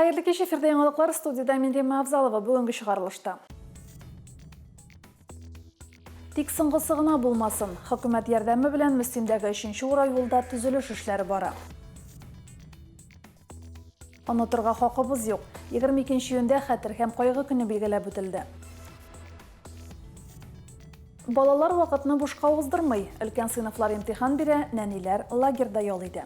Хәерле кич, эфирда яңалыклар, студиядә мин Римма Авзалова, бүгенге чыгарылышта. Тик соңгысы гына булмасын. Хөкүмәт ярдәме белән Мөслимдәге өченче урау юлда төзелеш эшләре бара. Онытырга хакыбыз юк. 22 июньдә Хәтер һәм кайгы көне билгеләп үтелде. Балалар вакытны бушка уздырмый. Өлкән сыйныфлар имтихан бирә, нәниләр лагерьда ял итә.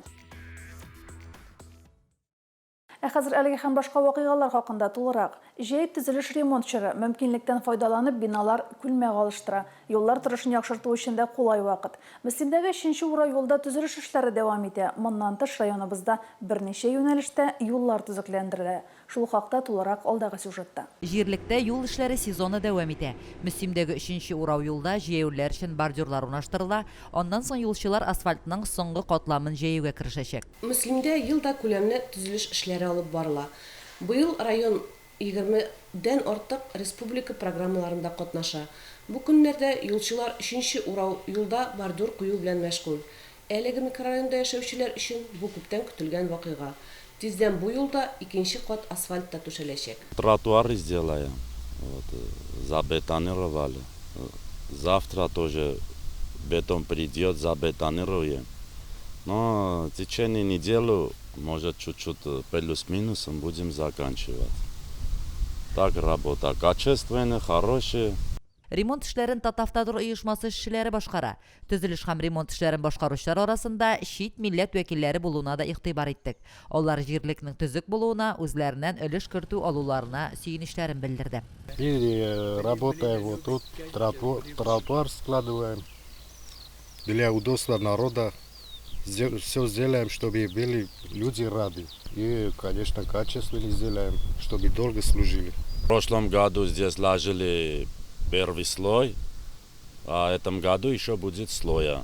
Ә хәзер әлеге һәм башка вакыйгалар хакында тулырак. Җәй, төзелеш-ремонт чоры. Мөмкинлектән файдаланып, биналар күлмәк алыштыра. Юллар торышын яхшырту өчен дә кулай вакыт. Мөслимдәге өченче урау юлда төзелеш эшләре дәвам итә. Моннан тыш, районыбызда берничә юнәлештә юллар төзекләндерелә. Шул хакта тулырак алдагы сюжетта. Җирлектә юл эшләре сезоны дәвам итә. Мөслимдәге өченче урау юлда җәяүлеләр өчен бордюрлар урнаштырыла, аннан соң юлчылар асфальтның соңгы катламын җәюгә керешәчәк. Мөслимдә ел да күләмле төзелеш эшләре алып барыла. Быел район 20 дән артык республика программаларында катнаша. Бу көннәрдә юлчылар өченче урау юлда бордюр кую белән мәшгуль. Әлеге микрорайонда яшәүчеләр өчен бу күптән көтелгән вакыйга. Тиздән бу юлда икенче кат асфальт та түшәләчәк. Тротуары сделаем, вот, забетонировали. Завтра тоже бетон придет, забетонируем. Но в течение недели, может, чуть-чуть плюс-минусом будем заканчивать. Так работа качественная, хорошая. Ремонт эшләрен Татавтодор оешмасы эшчеләре башкара. Төзелеш һәм ремонт эшләрен башкаручылар арасында чит милләт вәкилләре булуына да игътибар иттек. Алар җирлекнең төзек булуына үзләреннән өлеш кертү алуларына сөенечләрен белдерде. И работаем вот тут, тротуар складываем для удобства народа. Все сделаем, чтобы были люди рады. И, конечно, качественно сделаем, чтобы долго служили. В прошлом году здесь ложили первый слой, а в этом году еще будет слоя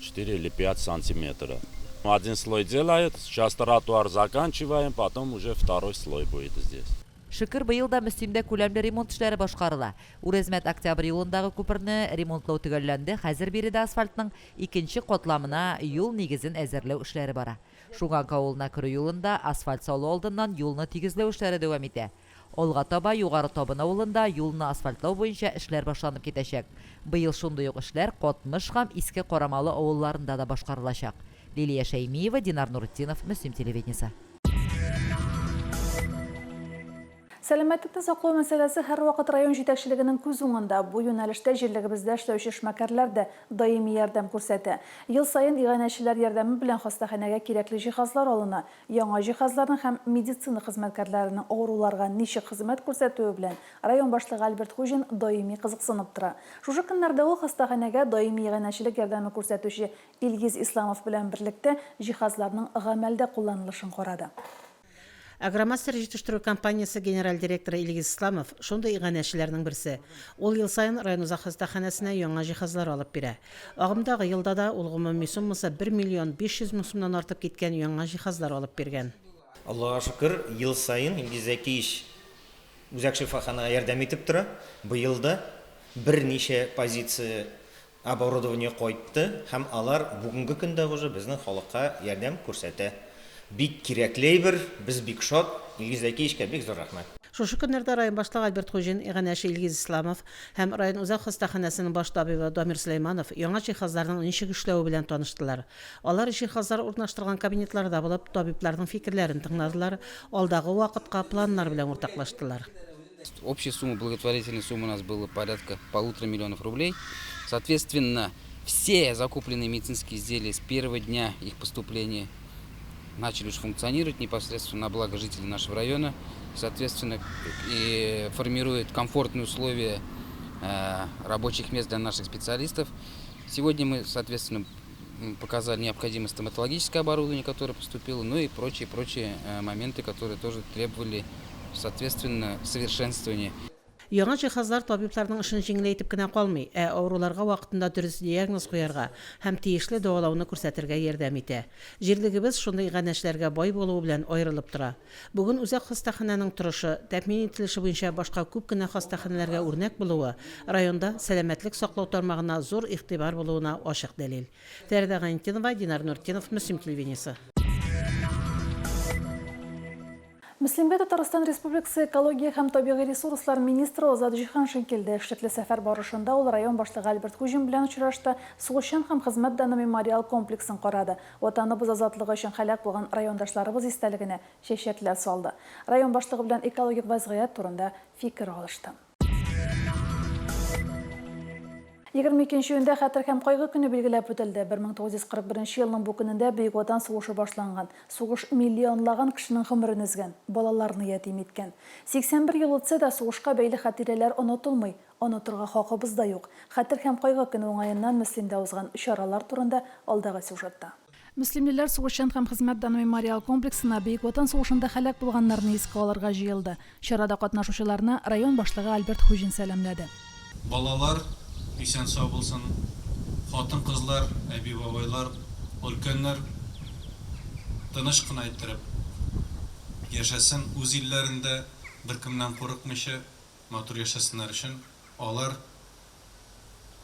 4 или 5 сантиметров. Один слой делают, сейчас тротуар заканчиваем, потом уже второй слой будет здесь. Шөкер, быел да Мөслимдә күләмле ремонт эшләре башкарыла. Үрәзмәт-Октябрь юлындагы күперне ремонтлау төгәлләнде, хәзер биредә асфальтның икенче катламына юл нигезен әзерләү эшләре бара. Шуганка авылына керү юлында асфальт салу алдыннан юлны тигезләү эшләре дәвам итә. Алга таба Югары Табын авылында юлны асфальтлау буенча эшләр башланып китәчәк. Быел шундый ук эшләр Катмыш һәм Иске Карамалы авылларында да башкарылачак. Лилия Шәймиева, Динар Нуретдинов, Мөслим телевидениесе. Сәламәтлекне саклау мәсьәләсе һәрвакыт район җитәкчелегенең күз уңында. Бу юнәлештә җирлегебездә эшләүче эшмәкәрләр дә даими ярдәм күрсәтә. Ел саен иганәчеләр ярдәме белән хастаханәгә кирәкле җиһазлар алына. Яңа җиһазларның һәм медицина хезмәткәрләренең авыруларга ничек хезмәт күрсәтүе белән район башлыгы Альберт Хуҗин даими кызыксынып тора. Шушы көннәрдә ул хастаханәгә даими иганәчелек ярдәме күрсәтүче Илгиз Исламов белән берлектә җиһазларның гамәлдә кулланылышын карады. Агромастер җитештерү компаниясе генераль директоры Илгиз Исламов, шундый иганәчеләрнең берсе. Ул ел саен район үзәк хастаханәсенә яңа җиһазлар алып бирә. Агымдагы елда да ул гомуми суммасы 1 миллион 500 мең сумнан артып киткән яңа җиһазлар алып биргән. Аллага шөкер, ел саен Илгиз Зәкиевич үзәк шифаханәгә ярдәм итеп тора. Быел да берничә позиция Оборудование кайтты һәм алар бүгенге көндә уже безнең халыкка ярдәм күрсәтә. Бик кирәкле әйбер, без бик шат, Илгиз Зәкиевичка бик зур рәхмәт. Шушы көннәрдә район башлыгы Альберт Хуҗин, иганәче Илгиз Исламов һәм район үзәк хастаханәсенең баш табибы Дамир Сөләйманов яңа җиһазларның ничек эшләве белән таныштылар. Алар җиһазлар урнаштырылган кабинетларда булып, табибларның фикерләрен тыңладылар, алдагы вакытка планнар белән уртаклаштылар. Общая сумма благотворительной суммы у нас было порядка полутора миллионов рублей. Соответственно, все закупленные медицинские изделия с первого дня их поступления начали уже функционировать непосредственно на благо жителей нашего района. Соответственно, и формирует комфортные условия э, рабочих мест для наших специалистов. Сегодня мы, соответственно, показали необходимое стоматологическое оборудование, которое поступило, ну и прочие-прочие э, моменты, которые тоже требовали, соответственно, совершенствования. Яңа җиһазлар табибларның эшен җиңеләйтеп кенә калмый, ә авыруларга вакытында дөрес диагноз куярга һәм тиешле дәвалауны күрсәтергә ярдәм итә. Җирлегебез шундый иганәчеләргә бай булуы белән аерылып тора. Бүген үзәк хастаханәнең торышы, тәэмин ителеше буенча башка күп кенә хастаханәләргә үрнәк булуы районда сәламәтлек саклау тармагына зур игътибар булуына ачык дәлил. Фәридә Гайнетдинова, Динар Нуртдинов, Мөслим телевидениесе. Мөслимгә Татарстан Республикасы экология һәм табигый ресурслар министры Азат Җиһаншин килде. Эшлекле сәфәр барышында ул район башлыгы Альберт Хуҗин белән очрашты, Сугышчан һәм хезмәт даны мемориал комплексын карады, Ватаныбыз азатлыгы өчен һәлак булган райондашларыбыз истәлегенә чәчәкләр салды. Район башлыгы белән экологик вәзгыять турында фикер алышты. 22 июньдә Хәтер һәм кайгы көне билгеләп үтелде. 1941 елның бу көнендә Бөек Ватан сугышы башланган. Сугыш миллионлаган кешенең гомерен өзгән, балаларны ятим иткән. 81 ел үтсә дә, сугышка бәйле хатирәләр онытылмый, онытырга хакыбыз да юк. Хәтер һәм кайгы көне уңаеннан Мөслимдә узган чаралар турында алдагы сюжетта. Мөслимлеләр Сугышчан һәм хезмәт даны мемориал комплексына Бөек Ватан сугышында һәлак булганнарны искә алырга җыелды. Чарада катнашучыларны район башлыгы Альберт Хуҗин сәламләде. Балалар исән-сау булсын, хатын-кызлар, әби-бабайлар, өлкәннәр тыныч кына иттереп яшәсен, үз илләрендә беркемнән курыкмыйча матур яшәсеннәр өчен алар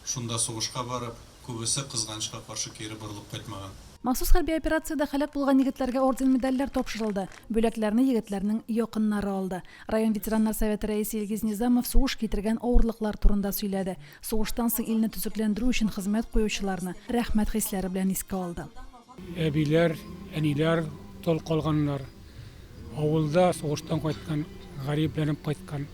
Шунда сугышка барып, күбесе, кызганычка каршы, кире борылып кайтмаган. Махсус хәрби операциядә һәлак булган егетләргә орден-медальләр тапшырылды. Бүләкләрне егетләрнең якыннары алды. Район ветераннар советы рәисе Илгиз Низамов сугыш китергән авырлыклар турында сөйләде. Сугыштан соң илне төзекләндерү өчен хезмәт куючыларны рәхмәт хисләре белән искә алды. Әбиләр, әниләр тол калганнар. Авылда сугыштан кайткан, гарипләнеп кайткан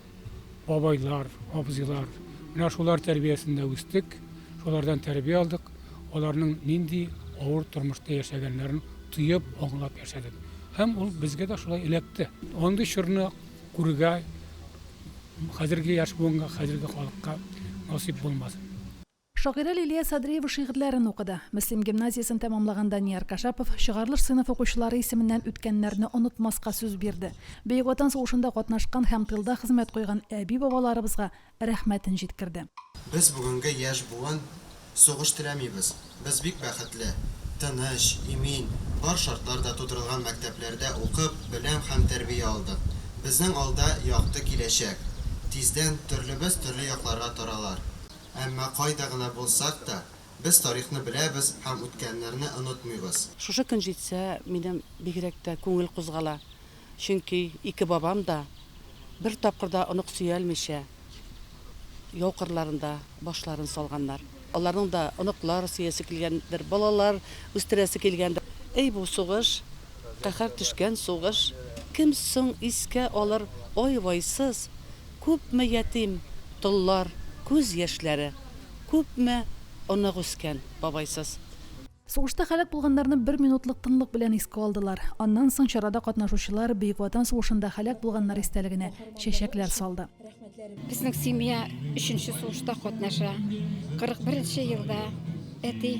бабайлар, абзыйлар. Менә шулар тәрбиясендә үстек, шулардан тәрбия алдык, аларның нинди авыр тормышта яшәгәннәрен тоеп, аңлап яшәдек. Һәм ул безгә дә шулай эләкте. Андый чорны күрергә хәзерге яшь буынга, хәзерге халыкка насыйп булмасын. Шагыйрә Лилия Садриева шигырьләрен укыды. Мөслим гимназиясен тәмамлаган Данияр Кашапов чыгарылыш сыйныф укучылары исеменнән үткәннәрне онытмаска сүз бирде. Бөек Ватан сугышында катнашкан һәм тылда хезмәт куйган әби-бабаларыбызга рәхмәтен җиткерде. Без, бүгенге яшь буын, сугыш теләмибез. Без бик бәхетле. Тыныч, имин, бар шартлар да тудырылган мәктәпләрдә укып, белем һәм тәрбия алдык. Безнең алда якты киләчәк. Тиздән төрлебез төрле якларга таралар. Әмма кайда гына булсак та, без тарихны беләбез һәм үткәннәрне онытмыйбыз. Шушы көн җитсә, минем бигрәк тә күңел кузгала. Чөнки ике бабам да бер тапкыр да онык сөялмичә, яу кырларында башларын салганнар. Аларның да оныклар сөясе килгәндер, балалар үстерәсе килгәндер. Әй бу сугыш, каһәр төшкән сугыш, кем соң искә алыр ай-вайсыз Күпме ятим, толлар күз яшьләре, күпме онык үскән бабайсыз. Сугышта һәлак булганнарны бер минутлык тынлык белән искә алдылар. Аннан соң чарада катнашучылар Бөек Ватан сугышында һәлак булганнар истәлегенә чәчәкләр салды. Безнең семья өченче сугышта катнаша. 41 нче елда әти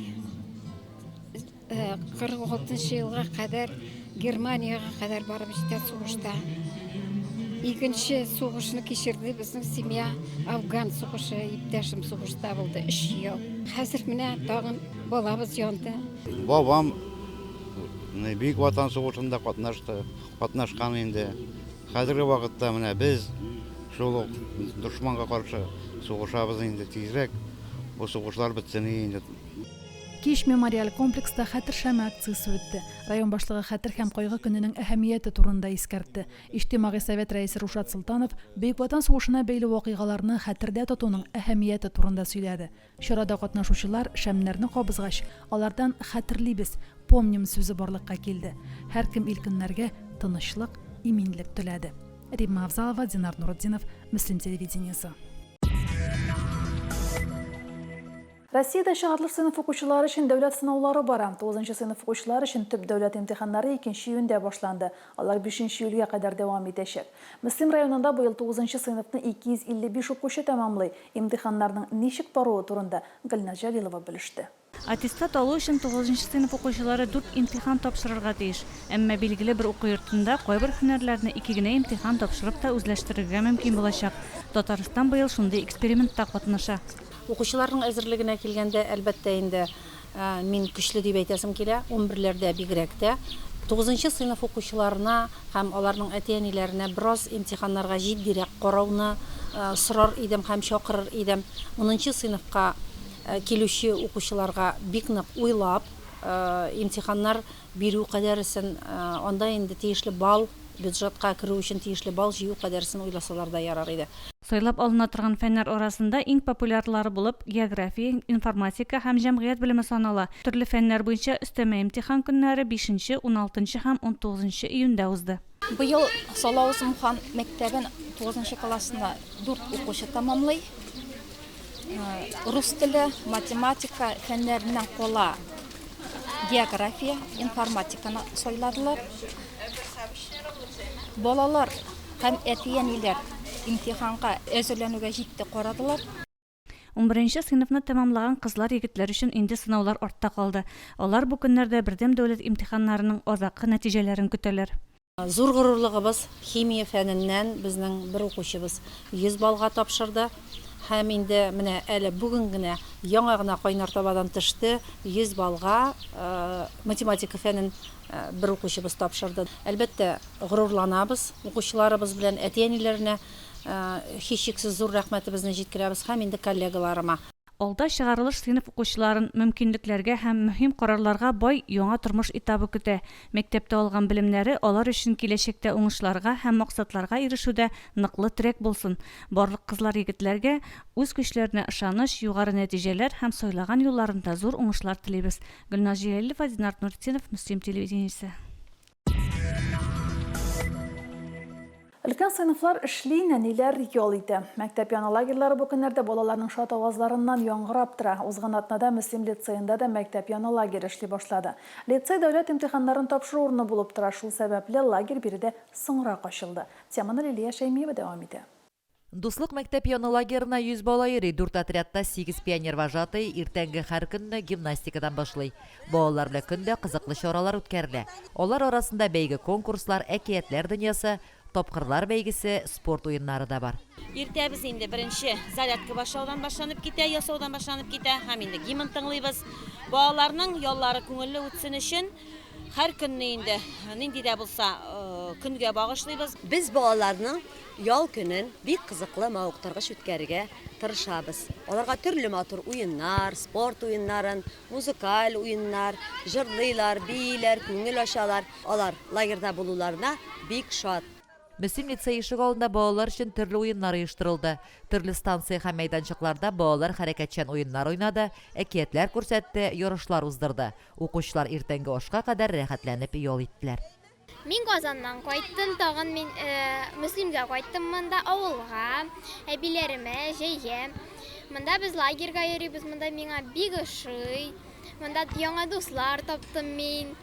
46 нчы елга кадәр Германиягә кадәр барып җитә сугышта. Икенче сугышны кичерде безнең семья, Афган сугышы, иптәшем сугышта булды 3 ел. Хәзер менә тагын балабыз янды. Бабам Бөек Ватан сугышында катнашты, катнашкан инде. Хәзерге вакытта менә без шул ук дошманга каршы сугышабыз инде, тизрәк бу сугышлар бетсен инде. Кич мемориаль комплекста Хәтер шәме акциясе үтте. Район башлыгы Хәтер һәм кайгы көненең әһәмияте турында искәртте. Иҗтимагый совет рәисе Рушат Солтанов Бөек Ватан сугышына бәйле вакыйгаларны хәтердә тотуның әһәмияте турында сөйләде. Чарада катнашучылар шәмнәрне кабызгач, алардан Хәтерлибез, Помним сүзе барлыкка килде. Һәркем ил-көннәргә тынычлык, иминлек теләде. Римма Авзалова, Динар Нуретдинов, Мөслим телевидениесе. Россиядә чыгарылыш сыйныф укучылары өчен дәүләт сынаулары бара. Тугызынчы сыйныф укучылары өчен төп дәүләт имтиханнары икенче июньдә башланды. Алар бишенче июльгә кадәр дәвам итәчәк. Мөслим районында быел тугызынчы сыйныфны 255 укучы тәмамлый. Имтиханнарның ничек баруы турында Гөлназ Җәлилова белеште. Аттестат алу өчен тугызынчы сыйныф укучылары дүрт имтихан тапшырырга тиеш. Әмма билгеле бер уку йортында кайбер һөнәрләрне ике генә имтихан тапшырып та үзләштерергә мөмкин булачак. Татарстан быел шундый экспериментта катнаша. Укучыларның әзерлегенә килгәндә, әлбәттә инде, мин көчле дип әйтәсем килә, унберләрдә бигрәк тә. Тугызынчы сыйныф укучыларына һәм аларның әти-әниләренә бераз имтиханнарга җитдирәк карауны сорар идем һәм чакырыр идем. Унынчы сыйныфка килүче укучыларга бик нык уйлап, имтиханнар бирү кадәресен, анда инде тиешле балл. бюджетка керү өчен тиешле балл җыю кадәресен уйласалар да ярар иде. Сайлап алына торган фәннәр арасында иң популярлары булып география, информатика һәм җәмгыять белеме санала. Төрле фәннәр буенча өстәмә имтихан көннәре бишенче, уналтынчы һәм унтугызынчы июньдә узды. Быел Салавыз Мухан мәктәбен тугызынчы классны дүрт укучы тәмамлый. Рус теле, математика фәннәреннән кала география, информатиканы сайладылар. Балалар һәм әти-әниләр имтиханга әзерләнүгә җитди карадылар. Унберенче сыйныфны тәмамлаган кызлар-егетләр өчен инде сынаулар артта калды. Алар бу көннәрдә бердәм дәүләт имтиханнарының азаккы нәтиҗәләрен көтәләр. Зур горурлыгыбыз, химия фәненнән безнең бер укучыбыз 100 баллга тапшырды. Һәм инде менә әле бүген генә, яңа гына кайнар табадан төште, 100 баллга математика фәнен бер укучыбыз тапшырды. Әлбәттә, горурланабыз укучыларыбыз белән, әти-әниләренә Һичшиксез зур рәхмәтебезне җиткерәбез һәм инде коллегаларыма. Алда чыгарылыш сыйныф укучыларын мөмкинлекләргә һәм мөһим карарларга бай яңа тормыш этабы көтә. Мәктәптә алган белемнәре алар өчен киләчәктә уңышларга һәм максатларга ирешүдә ныклы терәк булсын. Барлык кызлар-егетләргә үз көчләренә ышаныч, югары нәтиҗәләр һәм сайлаган юлларында зур уңышлар телибез. Гөлназ Җәләлова, Динар Нуртдинов, Мөслим телевидениесе. Өлкән сыйныфлар эшли, нәниләр ял итә. Мәктәп яны лагерьлары бу көннәрдә балаларның шат авазларыннан яңгырап тора. Узган атнада Мөслим лицеенда да мәктәп яны лагере эшли башлады. Лицей дәүләт имтиханнарын тапшыру урыны булып тора, шул сәбәпле лагерь биредә соңрак ачылды. Теманы Лилия Шәймиева дәвам итә. Дуслык мәктәп яны лагерына 100 бала йөри, дүрт отрядта сигез пионервожатый иртәнге һәр көнне гимнастикадан башлый. Балалар белән көн дә кызыклы чаралар үткәрелә. Алар арасында бәйге-конкурслар, әкиятләр дөньясы, тапкырлар бәйгесе, спорт уеннары да бар. Иртәбез инде беренче зарядка башлаудан башланып китә, ясаудан башланып китә һәм инде гимн тыңлыйбыз. Балаларның яллары күңелле үтсен өчен һәр көнне инде нинди дә булса көнгә багышлыйбыз. Без балаларның Ял көнен бик кызыклы, мавыктыргыч үткәрергә тырышабыз. Аларга төрле матур уеннар, спорт уеннарын, музыкаль уеннар, җырлыйлар, бииләр, күңел ачалар. Алар лагерьда булуларына бик шат. Мөслим лицее ишегалдында балалар өчен төрле уеннар оештырылды. Төрле станция һәм мәйданчыкларда балалар хәрәкәтчән уеннар уйнады, әкиятләр күрсәтте, ярышлар уздырды. Укучылар иртәнге ашка кадәр рәхәтләнеп ял иттеләр. Мин Казаннан кайттым, тагын мин Мөслимгә кайттым монда, авылга, әбиләремә, җәйгә. Монда без лагерьга йөрибез, монда миңа бик ошый. Монда яңа дуслар таптым мин.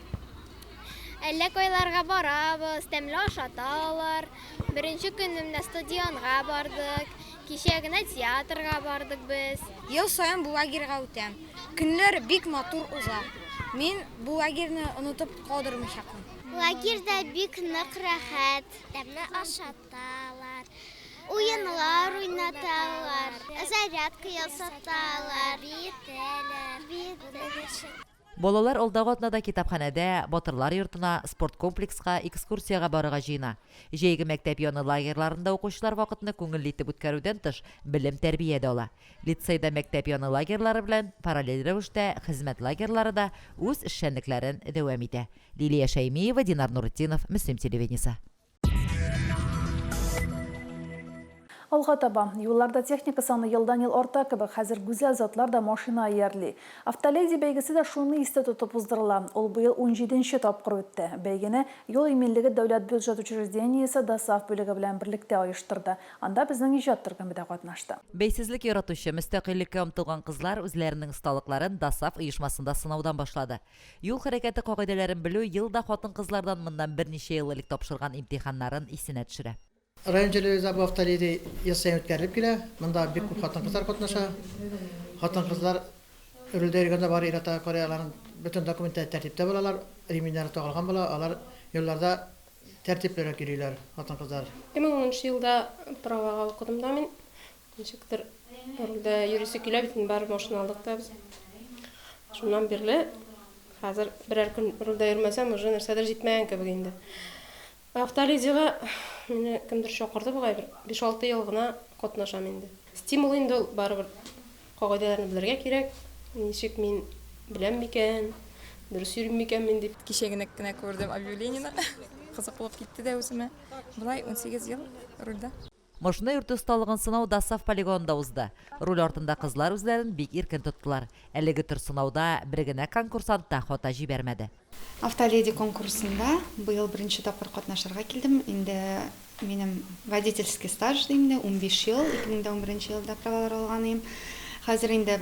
Әллә кайларга барабыз, тәмле ашаталар. Беренче көнне менә стадионга бардык, кичә генә театрга бардык без. Ел саен бу лагерьга үтәм. Көннәр бик матур уза. Мин бу лагерьны онытып калдырмыйчакмын. Лагерьда бик нык рәхәт. Тәмле ашаталар, уеннар уйнаталар, зарядка ясаталар, биетәләр, биетәләр. Балалар алдагы атнада китапханәдә, Батырлар йортына, спорткомплекска экскурсиягә барырга җыена. Җәйге мәктәп яны лагерьларында укучылар вакытны күңелле итеп үткәрүдән тыш, белем-тәрбия дә ала. Лицейда мәктәп яны лагерьлары белән параллель рәвештә хезмәт лагерьлары да үз эшчәнлекләрен дәвам итә. Лилия Шәймиева, Динар Нуретдинов, Мөслим телевидениесе. Алга таба. Юлларда техника саны елдан-ел арта кебек, хәзер гүзәл затлар да машина иярли. Автоледи бәйгесе дә шуны истә тотып уздырыла. Ул быел унҗиденче тапкыр үтте. Бәйгене Юл иминлеге дәүләт бюджет учреждениесе ДОСААФ бүлеге белән берлектә оештырды. Анда безнең иҗат төркеме дә катнашты. Бәйсезлек яратучы, мөстәкыйльлеккә омтылган кызлар үзләренең осталыкларын ДОСААФ оешмасында сынаудан башлады. Юл хәрәкәте кагыйдәләрен белү ел да хатын-кызлардан моннан берничә ел элек тапшырган имтиханнарын исенә төшерә. Район җирлегебездә бу автоледи ел саен үткәрелеп килә. Монда бик күп хатын-кызлар катнаша. Хатын-кызлар рульдә йөргәндә бары ир-атларга карый, аларның бөтен документлары тәртиптә булалар, ремень-нәре тагылган була, алар юлларда Тәртиплерәк йөриләр хатын-кызлар. 2010 нчы елда правага укыдым да мин. Ничектер рульдә йөрисе килә бит инде, барыбер машина алдык та без. Шуннан бирле хәзер берәр көн рульдә йөрмәсәм, уже нәрсәдер җитмәгән кебек инде. Автоледига мине кемдер чакырды бугай, бер биш-алты ел гына катнашам инде. Стимул инде ул барыбер, кагыйдәләрне белергә кирәк. Ничек мин беләм микән? Дөрес йөрим микән мин дип. Кичә генә кенә күрдем объявлениене. Кызык булып китте дә үземә. Болай 18 ел рульдә. Машина йөртү осталыгын сынау ДОСААФ полигонында узды. Руль артында кызлар үзләрен бик иркен тоттылар. Әлеге төр сынауда бер генә конкурсант та хата җибәрмәде. Автоледи конкурсында быел беренче тапкыр катнашырга килдем. Инде минем водительский стаж инде 15 ел, 2011 елда правалар алган идем. Хәзер инде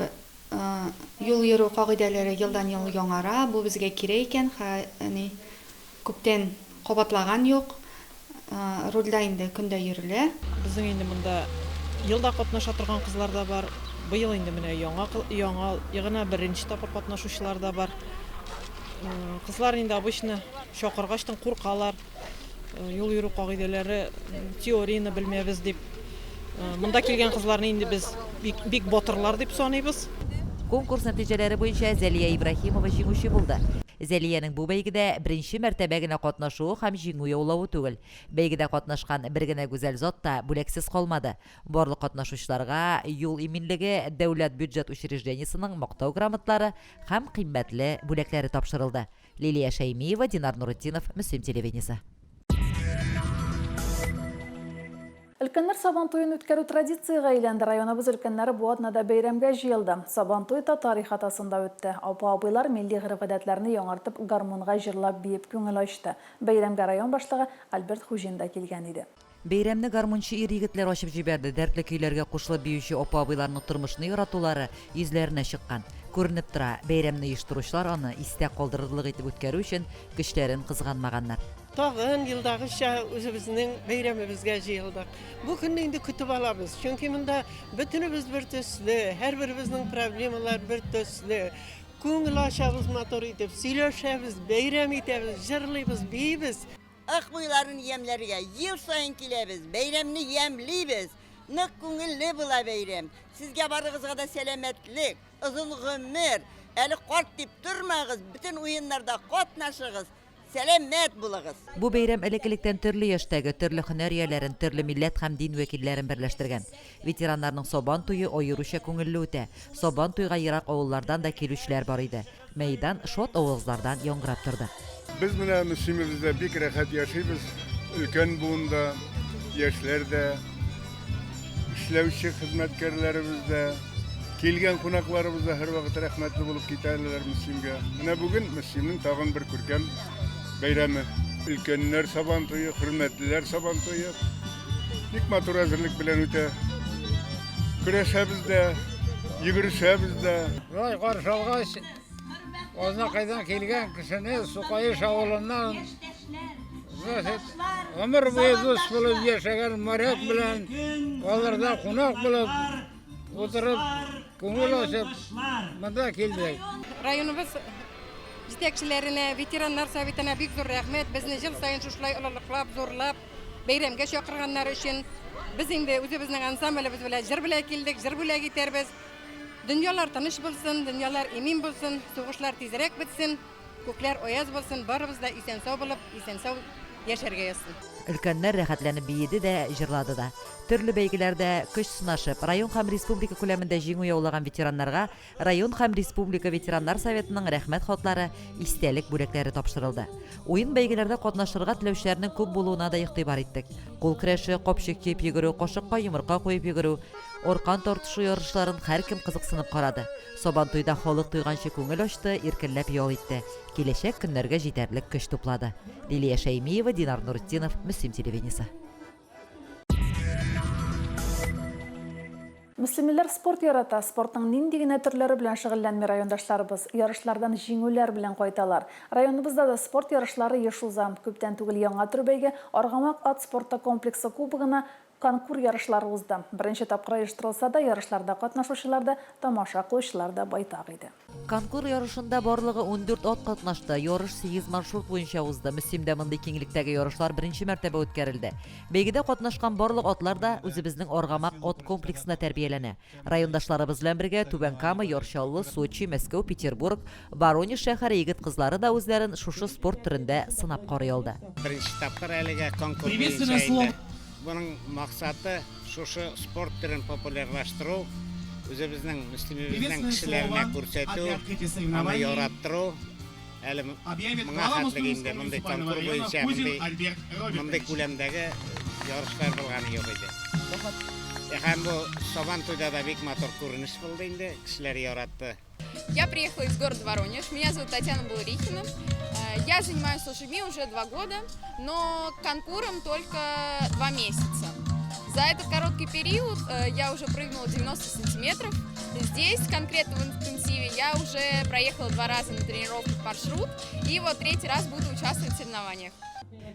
юл йөрү кагыйдәләре елдан-ел яңара, бу безгә кирәк икән, ни күптән кабатлаган юк. Рульдә инде көн дә йөрелә. Безнең инде монда ел да катнаша торган кызлар да бар. Быел инде менә яңа яңа гына беренче тапкыр катнашучылар да бар. Кызлар инде обычно чакыргачтын куркалар. Юл йөрү кагыйдәләре теорияне белмәбез дип. Монда килгән кызларны инде без бик, бик батырлар дип саныйбыз. Конкурс нәтиҗәләре буенча Зәлия Ибраһимова җиңүче булды. Зәлиянең бу бәйгедә беренче мәртәбә генә катнашуы һәм җиңү яулавы түгел. Бәйгедә катнашкан бер генә гүзәл зат та бүләксез калмады. Барлык катнашучыларга Юл иминлеге дәүләт бюджет учреждениесенең Мактау грамотлары һәм кыйммәтле бүләкләре тапшырылды. Лилия Шәймиева, Динар Нуретдинов, Мөслим телевидениесе. Өлкәннәр Сабан туен үткәрү традициягә әйләнде. Районыбыз өлкәннәре бу атнада бәйрәмгә җыелды. Сабантуй татар ихатасында үтте. Апа-абыйлар милли гореф-гадәтләрне яңартып, гармунга җырлап-биеп күңел ачты. Бәйрәмгә район башлыгы Альберт Хуҗин да килгән иде. Бәйрәмне гармунчы ир-егетләр ачып җибәрде. Дәртле көйләргә кушылып биюче апа-абыйларның тормышны яратулары йөзләренә чыккан. Күренеп тора, бәйрәмне оештыручылар аны истә калдырырлык итеп үткәрү өчен көчләрен кызганмаганнар. Тагын елдагыча үзебезнең бәйрәмебезгә җыелдык. Бу көнне инде көтеп алабыз, чөнки монда бөтенебез бер төсле, һәрберебезнең проблемалар бер төсле. Күңел ачабыз матур итеп, сөйләшәбез, бәйрәм итәбез, җырлыйбыз, биибез. Ык буйларын ямьләргә ел саен киләбез, бәйрәмне ямьлибез. Нык күңелле була бәйрәм. Сезгә барыгызга да сәламәтлек, озын гомер. Әле карт дип тормагыз, бөтен уеннарда катнашыгыз, сәламәт булыгыз. Бу бәйрәм элек-электән төрле яшьтәге, төрле һөнәр ияләрен, төрле милләт һәм дин вәкилләрен берләштергән. Ветераннарның Сабан туе аеруча күңелле үтә. Сабан туйга ерак авыллардан да килүчеләр бар иде. Мәйдан шат авазлардан яңгырап торды. Без менә Мөслимебездә бик рәхәт яшибез. Өлкән буын да, яшьләр дә, эшләүче хезмәткәрләребез дә, килгән кунакларыбыз да һәрвакыт рәхмәтле булып китәләр Мөслимгә. Менә бүген Мөслимнең тагын бер күркәм бәйрәме. Өлкәннәр Сабан туе, хөрмәтлеләр Сабан туе. Бик матур әзерлек белән үтә. Көрәшәбез дә, йөгерешәбез дә. Болай каршы алгач, Азнакайдан килгән кешене Сукаеш авылыннан значит, гомер буе дус булып яшәгән моряк белән аларда кунак булып утырып, күңел ачып монда килдек. Районыбыз җитәкчеләренә, ветераннар советына бик зур рәхмәт. Безне ел саен шушылай олылыклап, зурлап, бәйрәмгә чакырганнары өчен. Без инде үзебезнең ансамблебез белән җыр белән килдек, җыр бүләк итәрбез. Дөньялар тыныч булсын, дөньялар имин булсын, сугышлар тизрәк бетсен, күкләр аяз булсын, барыбыз да исән-сау булып, исән-сау яшәргә язсын. Өлкәннәр рәхәтләнеп биеде дә, җырлады да. Төрле бәйгеләрдә көч сынашып, район һәм республика күләмендә җиңү яулаган ветераннарга Район һәм республика ветераннар советының Рәхмәт хатлары, истәлек бүләкләре тапшырылды. Уен-бәйгеләрдә катнашырга теләүчеләрнең күп булуына да игътибар иттек. Кул көрәше, капчык киеп йөгерү, кашыкка йомырка куеп йөгерү, аркан тартышу ярышларын һәркем кызыксынып карады. Сабантуйда халык туйганчы күңел ачты, иркенләп ял итте, киләчәк көннәргә җитәрлек көч туплады. Лилия Шәймиева, Динар Нуретдинов, Мөслим телевидениесе. Мөслимлеләр спорт ярата, спортның нинди генә төрләре белән шөгыльләнми райондашларыбыз, ярышлардан җиңүләр белән кайталар. Районыбызда да спорт ярышлары еш уза. Күптән түгел яңа төр бәйге, Аргамак ат спорты комплексы кубогына конкур ярышлары узды. Беренче тапкыр оештырылса да, ярышларда катнашучылар да, тамаша кылучылар да байтак иде. Конкур ярышында барлыгы 14 ат катнашты. Ярыш сигез маршрут буенча узды. Мөслимдә мондый киңлектәге ярышлар беренче мәртәбә үткәрелде. Бәйгедә катнашкан барлык атлар да үзебезнең Аргамак ат комплексында тәрбияләнә. Райондашларыбыз белән бергә Түбән Кама, Яр Чаллы, Сочи, Мәскәү, Петербург, Воронеж шәһәре егет-кызлары да үзләрен шушы спорт төрендә сынап карый алды. Беренче тапкыр әлегә конкур буенча инде. Моның максаты, шушы спорт төрен популярлаштыру, үзебезнең Мөслимебезнең кешеләренә күрсәтү, аны яраттыру. Әле моңа хәтлек инде мондый конкур буенча мондый мондый күләмдәге ярышлар булганы юк иде. Һәм бу Сабан туйда да бик матур күренеш булды инде, кешеләр яратты. Я приехала из города Воронеж. Меня зовут Татьяна Булырихина. Я занимаюсь лошадьми уже два года, но конкуром только два месяца. За этот короткий период я уже прыгнула 90 сантиметров. Здесь, конкретно в интенсиве, я уже проехала два раза на тренировках маршрут, и вот третий раз буду участвовать в соревнованиях.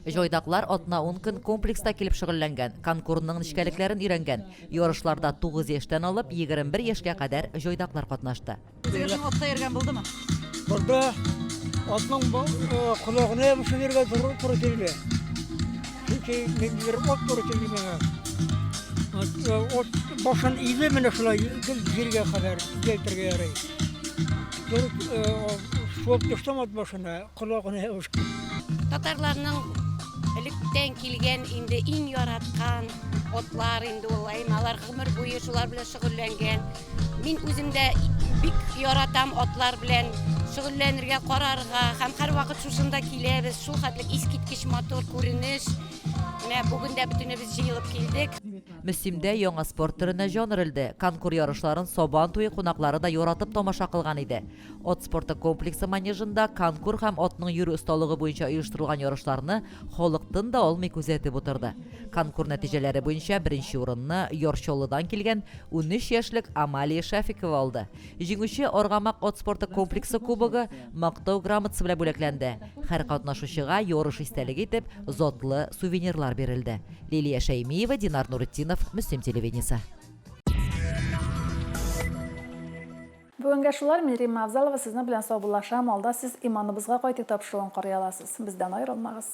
Җайдаклар атна-ун көн комплекста килеп шөгыльләнгән, конкурның нечкәлекләрен өйрәнгән. Ярышларда 9 яшьтән алып 21 яшькә кадәр җайдаклар катнашты. Үзегез шул атта йөргән булдымы? Булды. Атның колагына ябышып йөргән туры килде. Чөнки ниндидер ат туры килде миңа. Ат башын иде менә шулай гел җиргә кадәр җәйтергә ярый. Шуып төштем ат башына, колагына ябышып. Татарларның электән килгән инде иң яраткан атлар инде ул. Әйме алар гомер буе шулар белән шөгыльләнгән. Мин үзем дә бик яратам атлар белән шөгыльләнергә, карарга һәм һәрвакыт шушында киләбез. Шул хәтле искиткеч матур күренеш. Менә бүген дә бөтенебез җыелып килдек. Мөслимдә яңа спорт төренә җан өрелде. Конкур ярышларын Сабан туе кунаклары да яратып тамаша кылган иде. Ат спорты комплексы манежында конкур һәм атның йөрү осталыгы буенча оештырылган ярышларны халык тын да алмый күзәтеп утырды. Конкур нәтиҗәләре буенча беренче урынны Яр Чаллыдан килгән 13 яшьлек Амалия Шәфикова алды. Җиңүче Аргамак ат спорты комплексы кубогы, Мактау грамотасы белән бүләкләнде. Һәр катнашучыга ярыш истәлеге итеп затлы сувенирлар бирелде. Лилия Шәймиева, Динар Нуретдинов, Мөслим телевидениесе. Бүгенгә шулар, мин Римма Авзалова сезнең белән саубуллашам, алда сез Иманыбызга кайтыйк тапшыруын карый аласыз. Бездән аерылмагыз.